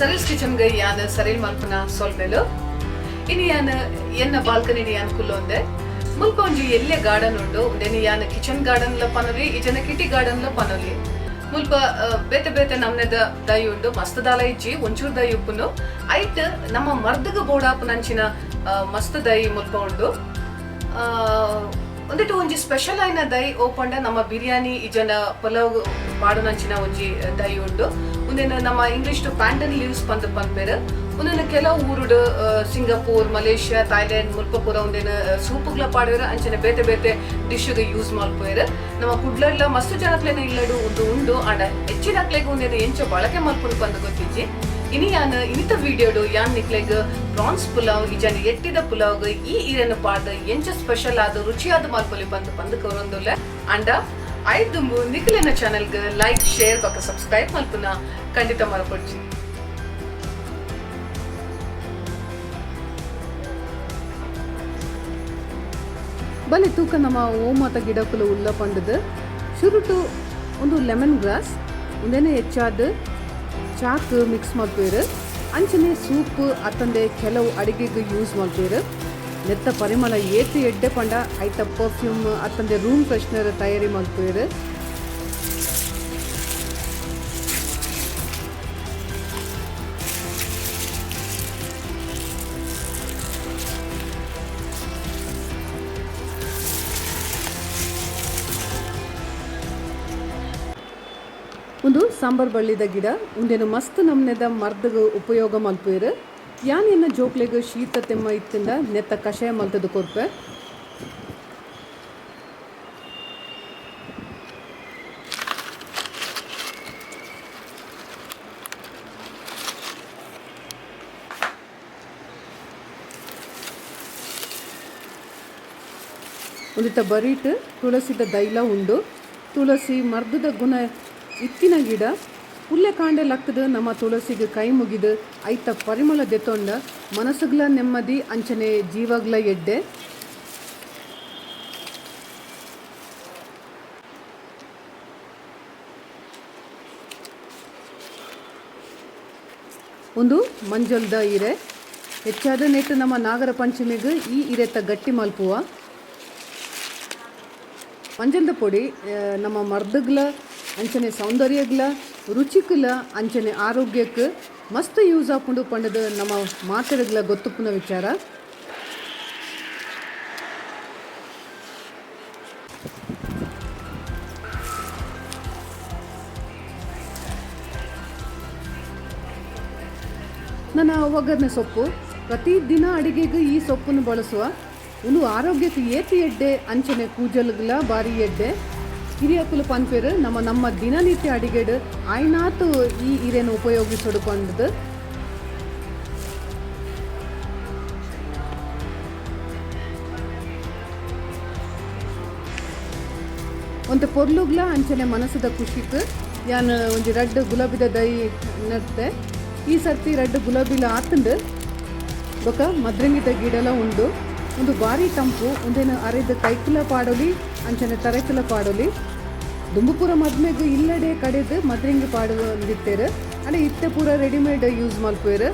ಸರಿಲ್ಸ್ kitchen ಗೆ ಯಾನ್ ಸರಿಲ್ ಮಲ್ಪುನ ಸೊಲ್ಮೆಲು. ಇನಿ ಯಾನ್ ಎನ್ನ ಬಾಲ್ಕನಿ ಯಾನ್ ಕುಲ್ಲೊಂದೆ. ಮುಲ್ಪ ಒಂಜಿ ಎಲ್ಯ ಗಾರ್ಡನ್ ಉಂಡು. ಉಂದೆನ್ ಯಾನ್ ಕಿಚನ್ ಗಾರ್ಡನ್ ಲ ಪನೊಲಿ, ಇಜನ ಕಿಟಿ ಗಾರ್ಡನ್ ಲ ಪನೊಲಿ. ಮುಲ್ಪ ಬೇತೆ ಬೇತೆ ನಮ್ನೆದ ದೈ ಉಂಡು. ಮಸ್ತ್ ದಾಲ ಇಜ್ಜಿ, ಒಂಚೂರು ದೈ ಉಪ್ಪುನು. ಐಟ್ ನಮ್ಮ ಮರ್ದ್ಗ್ ಬೋಡಾಪುನಂಚಿನ ಮಸ್ತ್ ದೈ ಮುಲ್ಪ ಉಂಡು. ಉಂದೆಟ್ ಒಂಜಿ ಸ್ಪೆಷಲ್ ಆಯಿನ ದೈ ಓಪಂಡ ನಮ್ಮ ಬಿರಿಯಾನಿ ಇಜನ ಪಲಾವ್ ಪಾಡುನಂಚಿನ ಒಂಜಿ ದೈ ಉಂಡು. ಉಂದೆನ್ ನಮ್ಮ ಇಂಗ್ಲಿಷ್ ಪ್ಯಾಂಡನ್ ಲೀವ್ಸ್ ಪಂದ್ ಪನ್ಪೆರ್. ಉಂದೆನ್ ಕೆಲವು ಊರುಡು ಸಿಂಗಾಪುರ್, ಮಲೇಷ್ಯಾ, ಥಾಯ್ಲೆಂಡ್ ಮುಲ್ಪ ಪೂರ ಉಂದೆನ್ ಸೂಪುಗ್ಲ ಪಾಡುವೆರ್, ಅಂಚನೆ ಬೇತೆ ಬೇತೆ ಡಿಶ್ ಗ್ ಯೂಸ್ ಮಲ್ಪುವೆರ್. ನಮ್ಮ ಕುಡ್ಲಡ್ಲ ಮಸ್ತ್ ಜನಕ್ಲೆನ ಇಲ್ಲಡ್ ಉಂದು ಉಂಡು. ಆಂಡ ಹೆಚ್ಚಿನಕ್ಲೆಗ್ ಉಂದೆನ್ ಎಂಚ ಬಳಕೆ ಮಲ್ಪುನು ಪಂದ್ ಗೊತ್ತಿಜ್ಜಿ. ಇನಿ ಯಾನ್ ಇನಿತ ವಿಡಿಯೋಡು ಯಾನ್ ನಿಕ್ಲೆಗ್ ಪ್ರಾನ್ಸ್ ಪುಲಾವ್ ಇಜಂಡ ಎಟ್ಟಿದ ಪುಲಾವ್ಗ್ ಈ ಇರೆನ್ ಪಾಡ್ದ್ ಎಂಚ ಸ್ಪೆಷಲ್ ಆದ್ ರುಚಿಯಾದ್ ಮಲ್ಪೊಲಿ ಪಂದ್ ಪಂದ್ ಕೊರೊಂದುಲ್ಲೆ. ಆಂಡ ಐದುಂಬು ನಿಕ್ಲೆನ ಚಾನೆಲ್ಗ್ ಲೈಕ್, ಶೇರ್ ಬೊಕ್ಕ ಸಬ್ಸ್ಕ್ರೈಬ್ ಮಲ್ಪುನ ಖಂಡಿತ ಮರಪೊಡ್ಚಿ. ಬಲೆ ತೂಕ ನಮ್ಮ ಓಮತ ಗಿಡಕುಲು ಉಲ್ಲ ಪಂಡುದು. ಶುರುಟು ಉಂದು ಲೆಮನ್ ಗ್ರಾಸ್, ಉಂದೆನೆ ಹೆಚ್ಚಾದ್ ಚಾಕ್ ಮಿಕ್ಸ್ ಮಲ್ಪುವೆರ್. ಅಂಚನೆ ಸೂಪ್ ಅತ್ತಂದೆ ಕೆಲವು ಅಡಿಗೆಗ್ ಯೂಸ್ ಮಲ್ಪುವೆರ್. ನೆತ್ತ ಪರಿಮಳ ಏತ್ ಎಡ್ಡೆ ಪಂಡ ಐತ ಪರ್ಫ್ಯೂಮ್ ಅತ್ತಂದೆ ರೂಮ್ ಫ್ರೆಶ್ನರ್ ತಯಾರಿ ಮಲ್ಪುವೆರ್. ಉಂದು ಸಾಂಬಾರ್ ಬಳ್ಳಿದ ಗಿಡ. ಉಂದೆನ್ ಮಸ್ತ್ ನಮೂನೆದ ಮರ್ದ್ಗ್ ಉಪಯೋಗ ಮಲ್ಪುವೆರ್. ಯಾನ್ ಎನ್ನ ಜೋಕ್ಲೆಗ್ ಶೀತ ತೆಮ್ಮ ಇತ್ತ್ಂಡ ನೆತ್ತ ಕಷಾಯ ಮಲ್ತ್ದ್ ಕೊರ್ಪೆ. ಉಂದೆತ ಬರಿಟ್ ತುಳಸಿದ ದೈಲ ಉಂಡು. ತುಳಸಿ ಮರ್ದ್ದ ಗುಣ ಇತ್ತಿನ ಗಿಡ. ಪುಲ್ಯ ಕಾಂಡೆ ಲಕ್ಕ್ದ್ ನಮ ತುಳಸಿಗ್ ಕೈ ಮುಗಿದ್ ಐತ ಪರಿಮಳ ದೆತೊಂಡ ಮನಸ್ಗ್ಲ ನೆಮ್ಮದಿ ಅಂಚನೆ ಜೀವಗ್ಲ ಎಡ್ಡೆ. ಉಂದು ಮಂಜೊಲ್ದ ಇರೆ. ಹೆಚ್ಚಾದ್ ನೆಟ್ಟ್ ನಮ ನಾಗರ ಪಂಚಮಿಗ್ ಈ ಇರೆತ ಗಟ್ಟಿ ಮಲ್ಪುವ. ಮಂಜಲ್ದ ಪೊಡಿ ನಮ್ಮ ಮರ್ದ್ಗ್ಲ ಅಂಚನೆ ಸೌಂದರ್ಯಗ್ಲ ರುಚಿಕ್ಲ ಅಂಚನೆ ಆರೋಗ್ಯಕ್ ಮಸ್ತ್ ಯೂಸ್ ಆಪುಂಡು ಪಂಡುದು ನಮ ಮಾತೆರೆಗ್ಲ ಗೊತ್ತುಪ್ಪುನ ವಿಚಾರ. ನನ ಒಗ್ಗರಣೆ ಸೊಪ್ಪು ಪ್ರತಿ ದಿನ ಅಡಿಗೆಗ್ ಈ ಸೊಪ್ಪುನು ಬಳಸುವ. ಉಂದು ಆರೋಗ್ಯಕ್ಕೆ ಏತ್ ಎಡ್ಡೆ ಅಂಚನೆ ಕೂಜಲ್ಗ್ಲ ಬಾರಿ ಎಡ್ಡೆ. ಹಿರಿಯಕುಲು ಪನ್ಪೆರ್ ನಮ್ಮ ನಮ್ಮ ದಿನನಿತ್ಯ ಅಡಿಗೆಡ್ ಆಯ್ನಾತ್ ಈ ಇರೆನ್ ಉಪಯೋಗಿಸೊಡು ಪಂಡ್ದ್. ಒಂತೆ ಪೊರ್ಲುಗ್ಲ ಅಂಚನೆ ಮನಸ್ಸುದ ಖುಷಿಕ್ ಯಾನ್ ಒಂಜಿ ರಡ್ಡ್ ಗುಲಾಬಿದ ದೈ ನಡ್ತೆ. ಈ ಸರ್ತಿ ರಡ್ಡ್ ಗುಲಾಬಿಲ ಆತ್ಂಡ್. ಬೊಕ ಮದ್ರೆಂಗಿದ ಗಿಡಲ ಉಂಡು. ಉಂದು ಬಾರಿ ತಂಪು. ಉಂದೆನ್ ಅರೆದ್ ಕೈಕ್ಲ ಪಾಡೊಲಿ ಅಂಚನೆ ತರೆಕ್ಲ ಪಾಡೊಲಿ. ದುಂಬು ಪೂರ ಮದ್ಮೆಗ್ ಇಲ್ಲಡೆ ಕಡೆದ್ ಮದ್ರೆಂಗಿ ಪಾಡೊಂದಿತ್ತೆರ್. ಆಂಡ ಇತ್ತೆ ಪೂರ ರೆಡಿಮೇಡ್ ಯೂಸ್ ಮಲ್ಪುವೆರ್.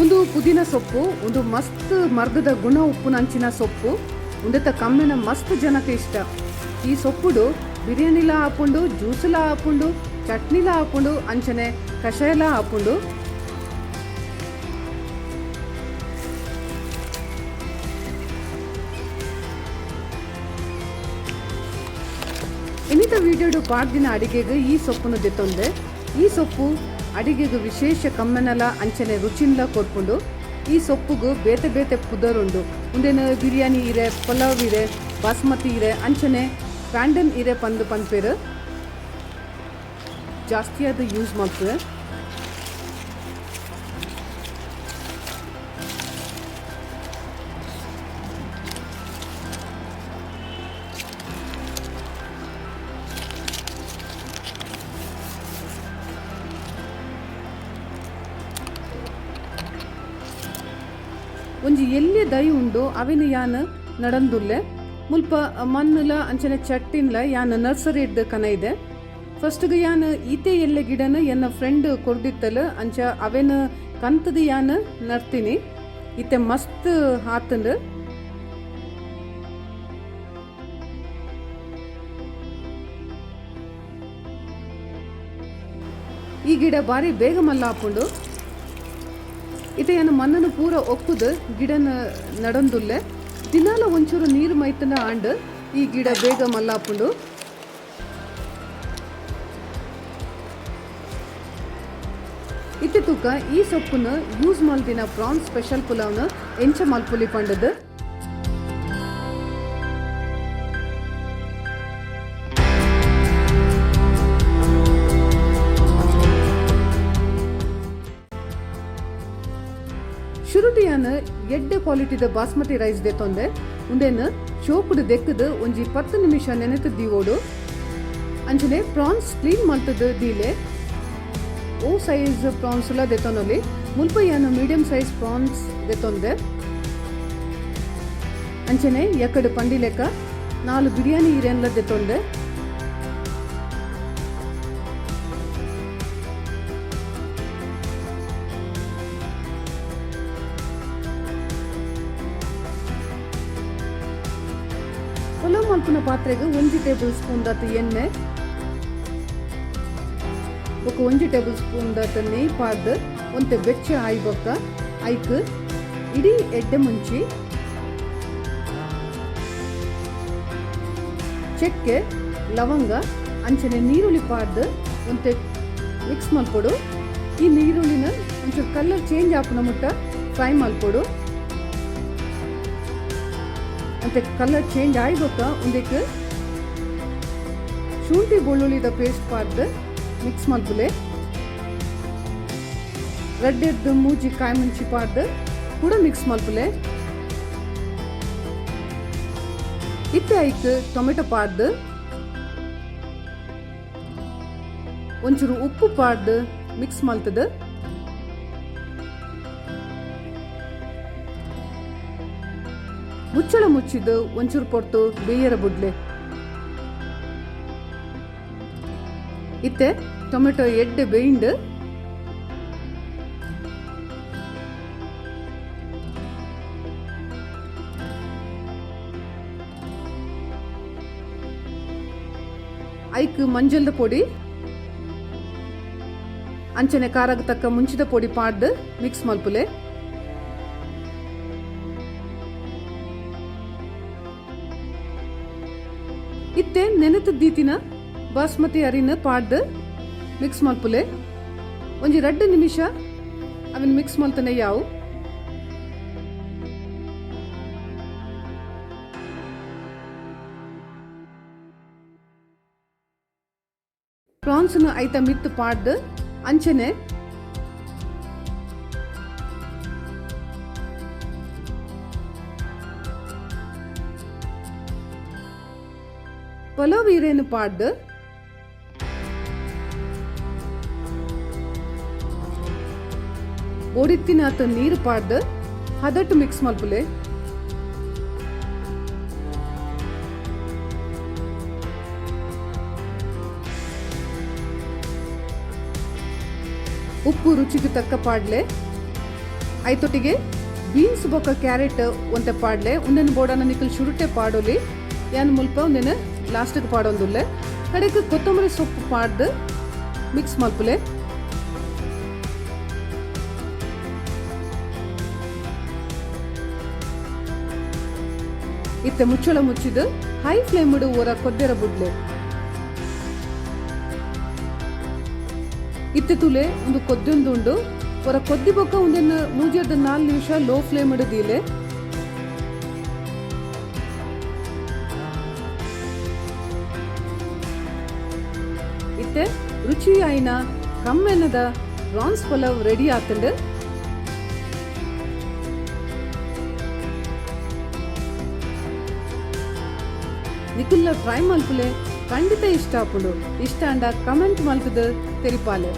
ಉಂದು ಪುದೀನ ಸೊಪ್ಪು. ಉಂದು ಮಸ್ತ್ ಮರ್ದ್ದ ಗುಣ ಉಪ್ಪುನಂಚಿನ ಸೊಪ್ಪು. ಉಂದೆತ ಕಮ್ಮೆನ ಮಸ್ತ್ ಜನಕ್ ಇಷ್ಟ. ಈ ಸೊಪ್ಪುಡು ಬಿರಿಯಾನಿಲ ಆಪುಂಡು, ಜ್ಯೂಸುಲ ಆಪುಂಡು, ಚಟ್ನಿಲ ಆಪುಂಡು ಅಂಚನೆ ಕಷಾಯಲ ಆಪುಂಡು. ಇನಿತ ವಿಡಿಯೋಡು ಪಾಡ್ದಿನ ಅಡಿಗೆಗ್ ಈ ಸೊಪ್ಪುನು ದೆತೊಂದೆ. ಈ ಸೊಪ್ಪು ಅಡಿಗೆಗ್ ವಿಶೇಷ ಕಮ್ಮೆನಲ ಅಂಚನೆ ರುಚಿನ್ಲ ಕೊರ್ಪುಂಡು. ಈ ಸೊಪ್ಪುಗು ಬೇತೆ ಬೇತೆ ಪುದರ್ ಉಂಡು. ಉಂದೆನ್ ಬಿರಿಯಾನಿ ಇರೆ, ಪಲಾವ್ ಇರೆ, ಬಾಸ್ಮತಿ ಇರೆ ಅಂಚನೆ ಪ್ಯಾಂಡನ್ ಇರೆ ಪಂದ್ ಪನ್ಪೆರ್. ಜಾಸ್ತಿಯಾದ್ ಯೂಸ್ ಮಲ್ಪುವೆ. ಒಂಜಿ ಎಲ್ಯ ದೈ ಉಂಡು ಅವೆನ್ ಯಾನ್ ನಡಂದುಲ್ಲೆ. ಮುಲ್ಪ ಮಣ್ಣುಲ ಅಂಚನೆ ಚಟ್ಟಿನ್ಲ ಯಾನ್ ನರ್ಸರಿ ಕನೈದೆ. ಫಸ್ಟ್ ಗ್ ಯಾನ್ ಈತೆ ಎಲ್ಲೆ ಗಿಡನ ಎನ್ನ ಫ್ರೆಂಡ್ ಕೊರ್ದಿತ್ತಲ್, ಅಂಚ ಅವೆನ್ ಕಂತದ ಯಾನ್ ನಡ್ತೀನಿ. ಇತ್ತೆ ಮಸ್ತ್ ಆತುಂಡು. ಈ ಗಿಡ ಬಾರಿ ಬೇಗ ಮಲ್ಲ ಆಪುಂಡು. ಇತ್ತೆ ಯಾನ್ ಮಣ್ಣನ್ನು ಪೂರ ಒಕ್ಕುದು ಗಿಡನ ನಡಂದುಲ್ಲೆ. ದಿನಾಲ ಒಂಚೂರು ನೀರು ಮೈತನ ಆಂಡ್ ಈ ಗಿಡ ಬೇಗ ಮಲ್ಲ ಆಪುಂಡು. ಇತ್ತೆ ತೂಕ ಈ ಸೊಪ್ಪುನು ಯೂಸ್ ಮಲ್ದಿನ ಪ್ರಾನ್ ಸ್ಪೆಷಲ್ ಪುಲಾವ್ನ ಎಂಚ ಮಲ್ಪುಲಿ ಪಂಡದು. ಶುರುಟಿಯಾನ ಎಡ್ಡೆ ಕ್ವಾಲಿಟಿದ ಬಾಸ್ಮತಿ ರೈಸ್ ದೆತ್ತೊಂದೆ. ಉಂದೆನ್ ಚೋಕುಡು ದೆಕ್ಕದು ಒಂಜಿ 10 ನಿಮಿಷ ನೆನೆತು ದೀವೋಡು. ಅಂಚನೆ ಪ್ರಾನ್ಸ್ ಕ್ಲೀನ್ ಮಲ್ತದು ದೀಲೆ. ಓ ಸೈಜ್ ಪ್ರಾನ್ಸ್ ಲ ದೆತ್ತೊನೊಲಿ. ಮುಲ್ಪ ಯಾನ್ ಮೀಡಿಯಂ ಸೈಜ್ ಪ್ರಾನ್ಸ್ ದೆತ್ತೊಂದೆ. ಅಂಚನೆ ಎಕ್ಕಡು ಪಂಡಿ ಲೆಕ್ಕ 4 ಬಿರಿಯಾನಿ ಇರೆನ್ಲ ದೆತ್ತೊಂದೆ. ಪಲಾವ್ ಮಲ್ಪುನ ಪಾತ್ರೆಗ್ 1 ಟೇಬಲ್ ಸ್ಪೂನ್ ದಾತ್ ಎಣ್ಣೆ ಬೊಕ್ಕ 1 ಟೇಬಲ್ ಸ್ಪೂನ್ ದಾತ್ ನೆಯ್ ಪಾಡ್ದ್ ಒಂತೆ ಬೆಚ್ಚ ಆಯಿ ಬೊಕ್ಕ ಐಕ್ ಇಡೀ ಎಡ್ಡೆ ಮುಂಚಿ, ಚಕ್ಕೆ, ಲವಂಗ ಅಂಚನೆ ನೀರುಳ್ಳಿ ಪಾಡ್ದ್ ಒಂತೆ ಮಿಕ್ಸ್ ಮಲ್ಪೊಡು. ಈ ನೀರುಳ್ಳಿನ ಒಂಚೂರು ಕಲರ್ ಚೇಂಜ್ ಆಪುನ ಮುಟ್ಟ ಫ್ರೈ ಮಲ್ಪೊಡು. ಅಂತೆ ಕಲರ್ ಚೇಂಜ್ ಆಯಿ ಬೊಕ್ಕ ಉಂದೆಕ್ ಶುಂಠಿ ಬೆಳ್ಳುಳ್ಳಿದ ಪೇಸ್ಟ್ ಪಾಡ್ದ್ ಮಿಕ್ಸ್ ಮಲ್ಪುಲೆ. ರಡ್ಡೆರ್ದ್ ಮೂಜಿ ಕಾಯಿ ಮುಂಚಿ ಪಾಡ್ದ್ ಕೂಡ ಮಿಕ್ಸ್ ಮಲ್ಪುಲೆ. ಇತ್ತೆ ಐಕ್ ಟೊಮೆಟೊ ಪಾಡ್ದ್ ಒಂಚೂರು ಉಪ್ಪು ಪಾಡ್ದ್ ಮಿಕ್ಸ್ ಮಲ್ತದ. ಮುಚ್ಚಳ ಮುಚ್ಚಿದ್ ಒಂಚೂರು ಪೊರ್ತು ಬೇಯರ ಬುಡ್ಲೆ. ಇತ್ತೆ ಟೊಮೆಟೊ ಎಡ್ಡೆ ಬೇಯಿಂಡ್. ಐಕ್ ಮಂಜಲ್ದ ಪೊಡಿ ಅಂಚನೆ ಖಾರಗ್ ತಕ್ಕ ಮುಂಚಿದ ಪೊಡಿ ಪಾಡ್ದ್ ಮಿಕ್ಸ್ ಮಲ್ಪುಲೆ. ಇತ್ತೆ ನೆನೆತ ದೀತಿನ ಬಾಸ್ಮತಿ ಅರಿನ ಪಾಡ್ದ್ ಮಿಕ್ಸ್ ಮಲ್ಪುಲೆ. ಒಂಜಿ 2 ನಿಮಿಷ ಅವೆನ್ ಮಿಕ್ಸ್ ಮಲ್ತನೆ ಯಾವು. ಪ್ರಾನ್ಸ್ ನು ಐತ ಮಿತ್ತ್ ಪಾಡ್ದ್ ಅಂಚನೆ ಪಲಾವ್ ಇರೇನು ಪಾಡ್ದ್ ಬೋಡಿತ್ತಿನಾತ್ ನೀರು ಪಾಡ್ದ್ ಹದಟ್ಟು ಮಿಕ್ಸ್ ಮಲ್ಪುಲೆ. ಉಪ್ಪು ರುಚಿಗೆ ತಕ್ಕ ಪಾಡ್ಲೆ. ಐತೊಟ್ಟಿಗೆ ಬೀನ್ಸ್ ಬೊಕ್ಕ ಕ್ಯಾರೆಟ್ ಒಂತೆ ಪಾಡ್ಲೆ. ಉಂದೆನ್ ಬೋಡಾನ ನಿಕಲ್ ಶುರುಟೆ ಪಾಡೊಲಿ. ಯಾನ್ ಮುಲ್ಪ ಉಂದೆನ್ ಲಾಸ್ಟ್ಗೆ ಪಾಡೊಂದುಲ್ಲೆ. ಕಡೆಕ್ ಕೊತ್ತಂಬರಿ ಸೊಪ್ಪು ಪಾಡ್ದ್ ಮಿಕ್ಸ್ ಮಲ್ಪುಲೆ. ಇತ್ತೆ ಮುಚ್ಚಳ ಮುಚ್ಚಿದ್ ಹೈ ಫ್ಲೇಮ್ ಒರ ಕೊದ್ದೆರ ಬುಡ್ಲೆ. ಇತ್ತೆ ತುಲೆ ಉಂದು ಕೊದ್ದೊಂದುಂಡು. ಒರ ಕೊದ್ದಿ ಬೊಕ್ಕ ಉಂದೆನ್ 3-4 ನಿಮಿಷ ಲೋ ಫ್ಲೇಮ್ ದೀಲೆ. ಇತ್ತೆ ರುಚಿ ಆಯಿನ ಕಮ್ಮೆನದ ಪ್ರಾನ್ಸ್ ಪಲಾವ್ ರೆಡಿ ಆತುಂಡು. ನಿಕುಲ್ಲ ಟ್ರೈ ಮಲ್ಪುಲೆ, ಖಂಡಿತ ಇಷ್ಟ ಆಪುಂಡು. ಇಷ್ಟ ಅಂಡ ಕಮೆಂಟ್ ಮಲ್ತದ ತೆರಿಪಾಲೆ.